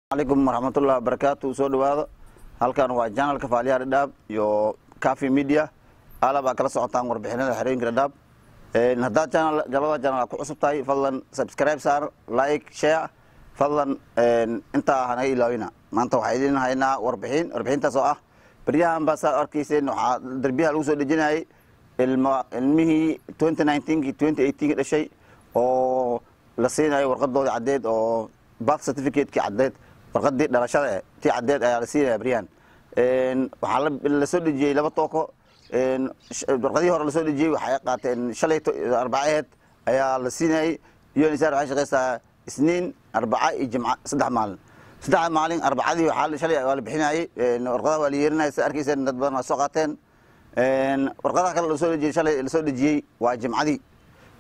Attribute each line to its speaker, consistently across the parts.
Speaker 1: Calaykum waraxmatullahi wabarakaatu. Soo dhawaado, halkan waa channelka Faaliyaha Dhadhaab iyo Cafi Media. Alab aa kala socotaan warbixinada xerooyinka Dhadhaab. Haddaad channel, labada channel ku cusub tahay, fadlan subscribe saar, like, share, fadlan intaa hanaga ilaawina. Maanta waxaa idin haynaa warbixin, warbixintaas oo ah baryahan baa saa arkayseen waxaa darbiyaha lagu soo dejinayay ilma ilmihii 2019kii 2018 dhashay oo la siinayo warqadoodii caddeed oo birth certificate-kii caddeed, warqadii dhalashada tii caddeed ayaa la siinaya baryahan. Waxaa la soo dejiyey laba tooko. Warqadihii hore lasoo dejiyey waxay qaateen shalay arbacaheed ayaa la siinayay. UNHCR waxay shaqeysaa Isniin, Arbaca iyo Jimca, 3 maalin. 3 maalin, arbacadii waxaa shalay waa la bixinayay warqadaha, waa la yeerinayay. Sida arkayseen dad badan waa soo qaateen. Warqadaha kale lasoo dejiyey shalay lasoo dejiyey waa Jimcadii.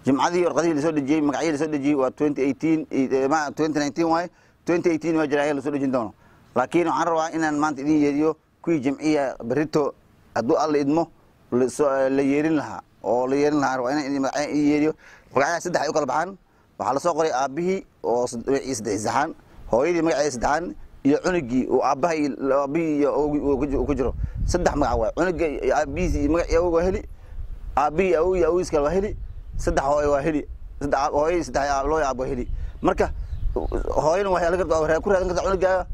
Speaker 1: Jimcadii warqadihii lasoo dejiyey, magacyadii lasoo dejiyey waa 2018, 2019 waaye. 2018 waa jira ayaga lasoo dejin doono, laakiin waxaan rabaa inaan maanta idin yeeriyo kuwii Jimciya berrito hadduu Alla idmo la yeerin lahaa oo la yeerin lahaa. Waa inaan magacya idin yeeriyo. Magacyaha saddex ay u kala baxaan. Waxaa lasoo qoray aabbihii oo magaciisa saddexaan, hooyadii magaceeda saddexaan, iyo cunugii uu aabbaha aabbihii iyo awogii uu ku jiro. Saddex magac waay. Cunuga iyo aabbihiis iyo magacii awog waa heli, aabbihii awog iyo awogiis kale waa heli, saddex hooyo waa heli, saddex hooyadii, saddex loo aab waa heli. Marka hooyana waa heli kartaa, ku raadin kartaa cunugaaga,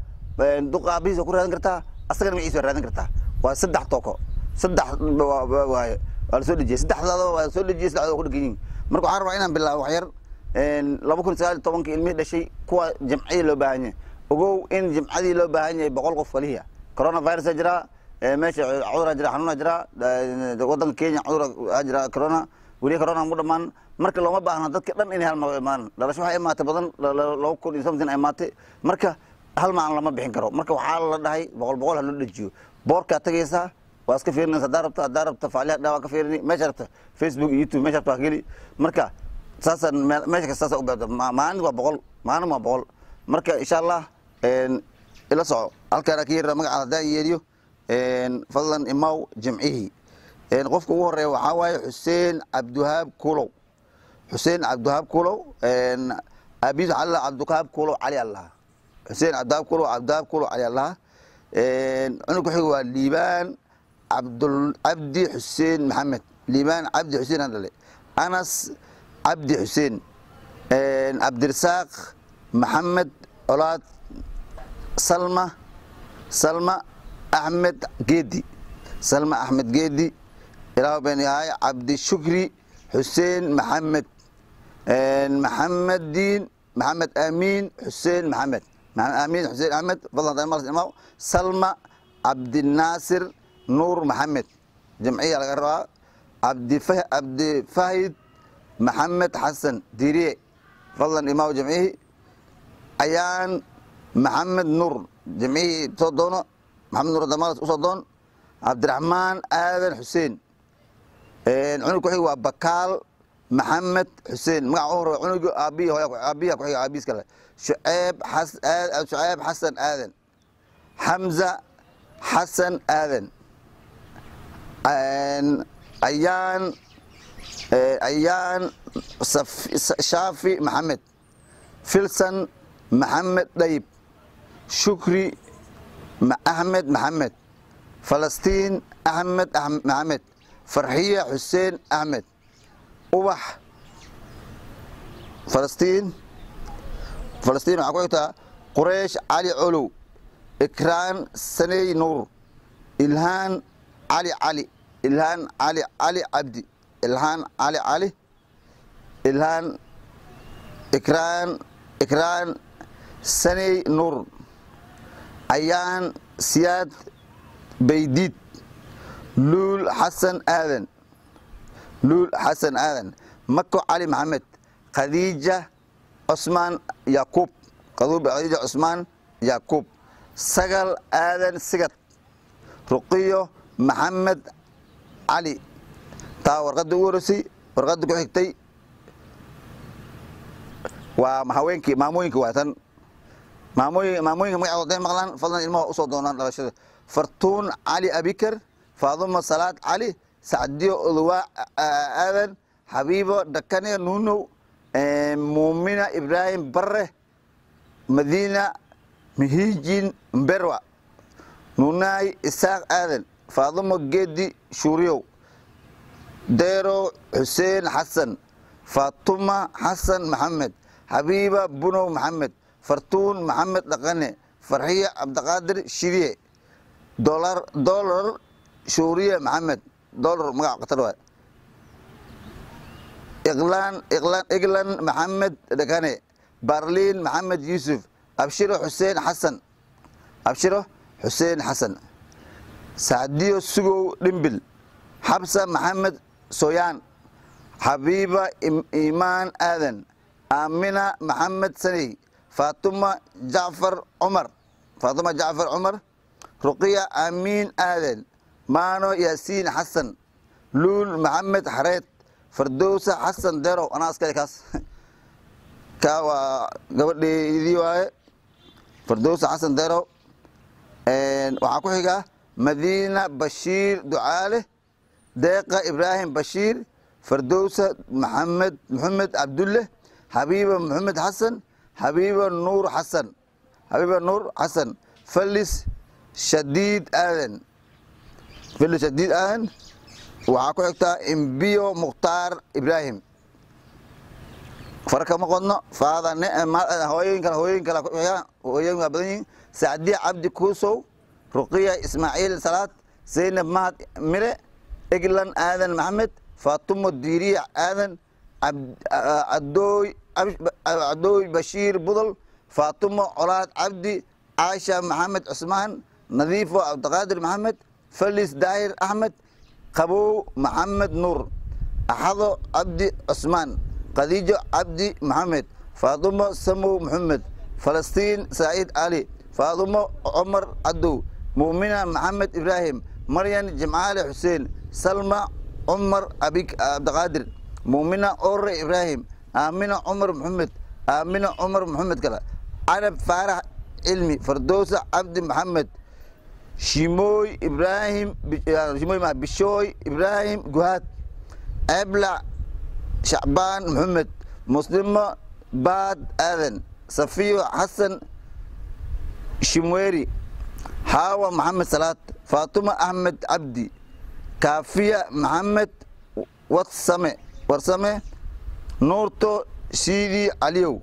Speaker 1: duqa aabbihiis waa ku raadin kartaa, asagana magaciisa waa raadin kartaa. Waa saddex tooko, saddex waaye. Waa lasoo dejiyey saddexdaada, waa soo dejiyey, saddexda waa ku dhegan yihiin. Marka waxaan rabaa inaan bilaabo wax yar. 2019-ka ilmihii dhashay kuwa Jimcadii loo baahan yahay, ogow in Jimcadii loo baahan yahay 100 qof kaliya. Coronavirus jira meesha, cudura jira, xanuuna jira wadanka Kenya, cudura jira, corona weli corona mu dhamaan. Marka looma baahna dadka dhan inay hal mar imaan. Dhalasho waxay imaatay badan 2000 iyo something ay imaatay. Marka hal maalin lama bixin karo. Marka waxaa la dhahay 100 100 ha loo dejiyo. Boorkaa tagaysaa, waa iska fiirinaysa. Haddaa rabta, haddaa rabta Faaliyaha dhaa waa ka fiirini, meesha rabta Facebook iyo YouTube, meesha rabta waa geli. Marka saasaan meesha kasta saasa u beerta. Maalin waa 100, maalin waa 100. Marka insha Allah ila soco. Halkaan ka yeerina magaca haddaan yeeriyo, fadlan imaw Jimcihii. Qofka ugu horeeya waxaa waaye Xuseen Cabdiwahaab Kulow. Xuseen Cabdiwahaab Kulow, aabihiis waxaa la Cabdiwahaab Kulow Cali allaha. Xuseen Cabdiwahaab Kulow, Cabdiwahaab Kulow Cali allaha. Cunug ku xiga waa Liibaan Cabdul Cabdi Xuseen Maxamed. Liibaan Cabdi Xuseen aan dhale. Anas Cabdi Xuseen, Cabdirasaaq Maxamed Colaad, Salma, Salma Axmed Geedi, Salma Axmed Geedi, ilaah been yahay. Cabdishukri Xuseen Maxamed, Maxamed Diin, Maxamed Amiin Xuseen Maxamed, Maxamed Amiin Xuseen Axmed, fadlan haddaan maqlas imaw. Salma Cabdinaasir Nuur Maxamed, jamciya laga rabaa. Cabdifahid Maxamed Xasan Diiriye, fadlan imaw jamcihii. Ayaan Maxamed Nuur, jamcihii soo doono. Maxamed Nuur damadas usoo doon. Cabdiraxmaan Aadan Xuseen. Cunug ku xiga waa Bakaal Maxamed Xuseen. Magaca u hore cunuga aabbihi, hooya, aabbihi ku xiga, aabbihiis kale. Shuceeb xas Shuceeb Xasan Aadan, Xamza Xasan Aadan, Ayaan, Ayaan Shaafi Maxamed, Filsan Maxamed Dhayib, Shukri Axmed Maxamed, Falastiin Axmed Maxamed, Farxiya Xuseen Axmed, Ubax Falastiin. Falastiin waxaa ku xigtaa Quraysh Cali Colow, Ikraan Saney Nuur, Ilhaan Cali Cali, Ilhaan Cali Cali Cabdi, Ilhaan Cali Cali, Ilhaan, Ikraan, Ikraan Saney Nuur, Ayaan Siyaad Baydiid, Luul Xasan Aadan, Luul Xasan Aadan, Mako Cali Maxamed, Khadiija Cusmaan Yaquub, Khadiija Cusmaan Yaquub, Sagal Aadan Sigad, Ruqiyo Maxamed Cali. Taa warqadda ugu horreysay. Warqadda ku xigtay waa haweenkii, maamooyinka. Waa tan maamooyin. Maamooyinka magacooda haday maqlaan, fadlan ilmaha usoo doonaan dhalashada. Fartuun Cali Abikar, Faaduma Salaad Cali, Sacdiyo Oduwaa Aadan, Xabiibo Dhakane Nuunow, Muumina Ibraahim Barre, Madiina Mihijin Mberwa, Nunaay Isaaq Aadan, Faadumo Geedi Shuuriyow, Deero Xuseen Xasan, Faatuma Xasan Maxamed, Xabiiba Bunow Maxamed, Fartuun Maxamed Dhaqane, Farxiya Cabdiqaadir Shidiye, Dolar Dolar Shuuriye Maxamed, Dolar magac qatar waay, Iqlaan Iqlaan Iglan Maxamed Dhaqane, Barliin Maxamed Yuusuf, Abshiro Xuseen Xasan, Abshiro Xuseen Xasan, Sacdiyo Sugow Dhimbil, Xabsa Maxamed Sooyaan, Xabiiba Iimaan Aadan, Aamina Maxamed Saney, Faatuma Jacfar Cumar, Faatuma Jacfar Cumar, Ruqiya Aamiin Aadan, Maano Yaasiin Xasan, Luul Maxamed Xareed, Fardowsa Xasan Derow. Anaa askari kaas kaa waa gabadheydii waaye, Fardowsa Xasan Derow. Waxaa ku xiga Madiina Bashiir Ducaale, Deeqa Ibraahim Bashiir, Fardowsa Maxamed Maxamed Cabdulle, Xabiiba Maxamed Xasan, Xabiiba Nuur Xasan, Xabiiba Nuur Xasan, Falis Shadiid Aadan, Falis Shadiid Aadan. Waxaa ku xigtaa Imbiyo Mukhtaar Ibraahim. Fara kama qodno faada hooyooyin kale, hooyooyin kale ku xiga, hooyooyin waa badan yihiin. Sacdiya Cabdi Kuusow, Ruqiya Ismaaciil Salaad, Zaynab Mahad Mire, Eglan Aadan Maxamed, Faatumo Diiriya Aadan, Cadooy Cadooy Bashiir Budal, Faatumo Colaad Cabdi, Caasha Maxamed Cusmaan, Nadiifo Cabdiqaadir Maxamed, Falis Daahir Axmed, Qabow Maxamed Nuur, Axado Cabdi Cusmaan, Khadiijo Cabdi Maxamed, Faadumo Samow Maxamed, Falastiin Saciid Cali, Faadumo Cumar Cadow, Muumina Maxamed Ibraahim, Maryan Jimcaale Xuseen, Salma Cumar Cabdiqaadir, Muumina Ore Ibraahim, Aamina Cumar Maxamed, Aamina Cumar Maxamed kale, Carab Faarax Cilmi, Fardowsa Cabdi Maxamed, Shimooy Ibraahim Shimooy ma Bishooy Ibraahim Guhaad, Ebla Shacbaan Maxamed, Muslimo Baad Aadan, Safiyo Xasan Shimweeri, Xaawa Maxamed Salaad, Faatuma Axmed Cabdi, Kaafiya Maxamed Wadsame Warsame, Nuurto Siidi Caliyow.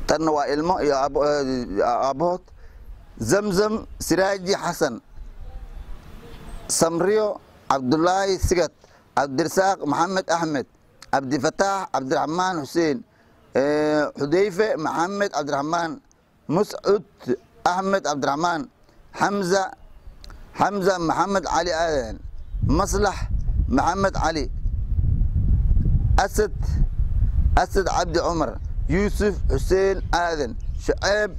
Speaker 1: Tanna waa ilmo iyo aabbahood. Zamzam Siraaji Xasan, Samriyo Cabdulaahi Sigad, Cabdirasaaq Maxamed Axmed, Cabdifataax Cabdiraxmaan Xuseen, Xudayfe Maxamed Cabdiraxmaan, Muscud Axmed Cabdiraxmaan, Xamza Xamza Maxamed Cali Aadan, Maslax Maxamed Cali, Asad Asad Cabdi Cumar, Yuusuf Xuseen Aadan, Shuceeb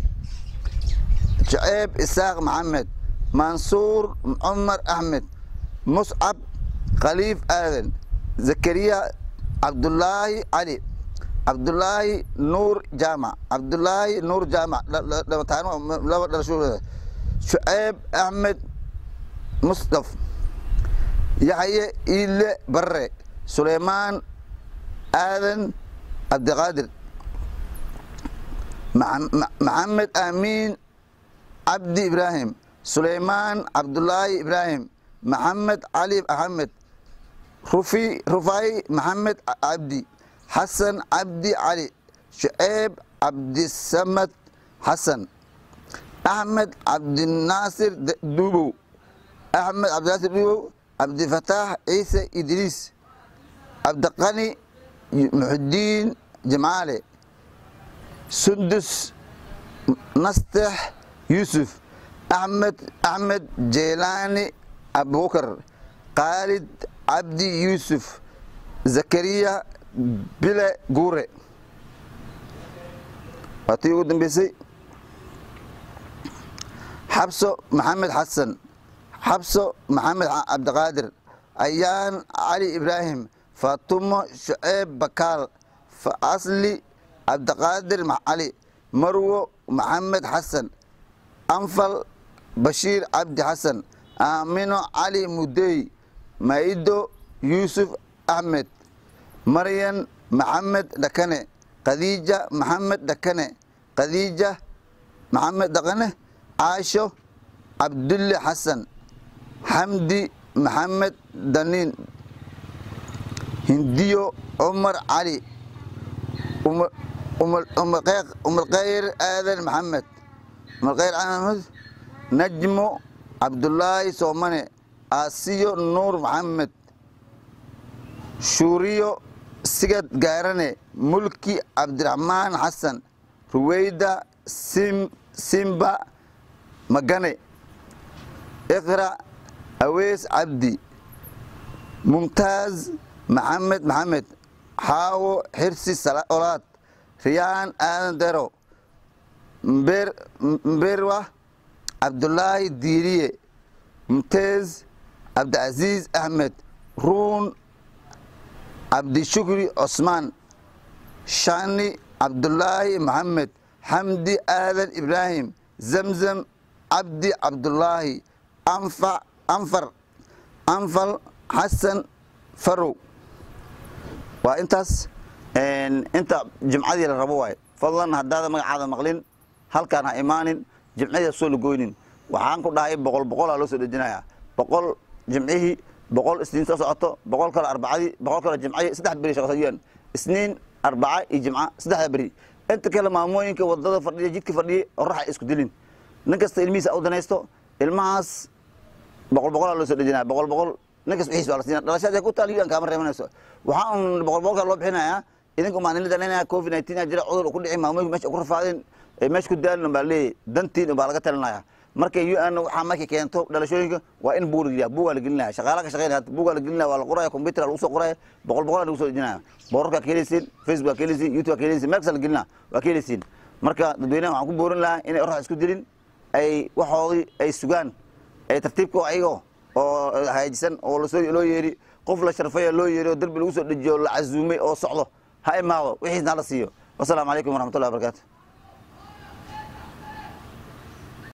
Speaker 1: Shuceeb Isaaq Maxamed, Mansuur Cumar Axmed, Muscab Khaliif Aadan, Zakariya Cabdulaahi Cali, Cabdulaahi Nuur Jaamac, Cabdulaahi Nuur Jaamac, laba dhalasho, Shuceeb Axmed Mustaf, Yaxye Iile Barre, Suleymaan Aadan Cabdiqaadir, Maxamed Aamiin Cabdi Ibraahim, Suleymaan Cabdulaahi Ibraahim, Maxamed Cali Axmed, Rufi Rufay Maxamed Cabdi, Xasan Cabdi Cali, Shuceeb Cabdisamad Xasan, Axmed Cabdinaasir Duubow, Axmed Cabdinaasir Duubow, Cabdifataax Ciise Idriis, Cabdiqani Muxudiin Jimcaale, Sundus Nastex Yuusuf, Axmed Axmed Jeylaani Abubakar, Khaalid Cabdi Yuusuf, Zakariya Bile Guure. Waa tii ugu dambeysay. Xabso Maxamed Xasan, Xabso Maxamed Cabdiqaadir, Ayaan Cali Ibraahim, Faatumo Shuceeb Bakaal, Asli Cabdiqaadir Cali, Marwo Maxamed Xasan, Anfal Bashiir Cabdi Xasan, Aamino Cali Mudey, Maido Yuusuf Axmed, Maryan Maxamed Dhakane, Khadiija Maxamed Dhakane, Khadiija Maxamed Dhaqane, Caasho Cabdulle Xasan, Xamdi Maxamed Daniin, Hindiyo Cumar Cali, Umalkhayr Aadan Maxamed, Umalkhayr Aadan Maxamed, Najmo Cabdullaahi Soomane, Aasiyo Nuur Maxamed, Shuuriyo Sigad Gaarane, Mulki Cabdiraxmaan Xasan, Ruweyda Simba Magane, Iqra Aweys Cabdi, Mumtaaz Maxamed Maxamed, Xaawo Xirsi Olaad, Riyaan Aadan Dero, Mberwa Cabdulaahi Diiriye, Mumteez Cabdicasiis Axmed, Ruun Cabdishukri Cosmaan, Shani Cabdulaahi Maxamed, Xamdi Aadan Ibraahim, Zamzam Cabdi Cabdulaahi, Anfar Anfal Xasan Farow. Waa intaas inta jimcadii la rabo waaye. Fadlan haddaada magacaada maqlin, halkaan ha imaanin, jimcadii ha soo lagoynin. Waxaan ku dhahay 100 100 loo soo dejinayaa, 100 jimcihii, 100 Isniin soo socoto, 100 kale Arbacadii, 100 kale jimcadii. 3 beri shaqo, Isniin, Arbaca iyo Jimca, 3da beri. Inta kale maamooyinka wadada fadhiya, jidka fadhiya, oraxa isku dilin. Nin kasta ilmihiisa u danaysto. Ilmahaas 100 100 loo soo dejinaya, 100 100. Nin kasta wixiis waa la siina. Dhalashada ku taal UN kaama reebanayso. Waxaa un 100 100-ka loo bixinayaa idinka umaan nila danaynaya. COVID-19 jira, cudur ku dhici, maamooyinka meesha ku rafaadeen, meesha ku daalin baa leeyahay. Dantiin baa laga talinaya. Marka UN waxaa markay keento dhalashooyinka, waa in buug la geliyaa. Buugaa la gelinaya, shaqaalaha ka shaqeynaya buugaa la gelinaya, waa la qoraya, computer lagu soo qoraya, 100 100 lagu soo dejinaya. Boorarka ka heleysiin, Facebook ka heleysiin, YouTube ka heleysiin, meel kasta la gelinaya waa ka heleysiin. Marka dadweynaha waxaan ku boorin lahaa inay orax isku dilin, ay waxoodii ay sugaan, ay tartiibka ayago oo hagaajisan oo lasoo loo yeeri, qof la sharfaya loo yeeri oo darbi lagu soo dejiyo, la casuumay oo socdo ha imaado, wixiisna hala siiyo. Wasalaamu calaykum waraxmatullahi wabarakatu.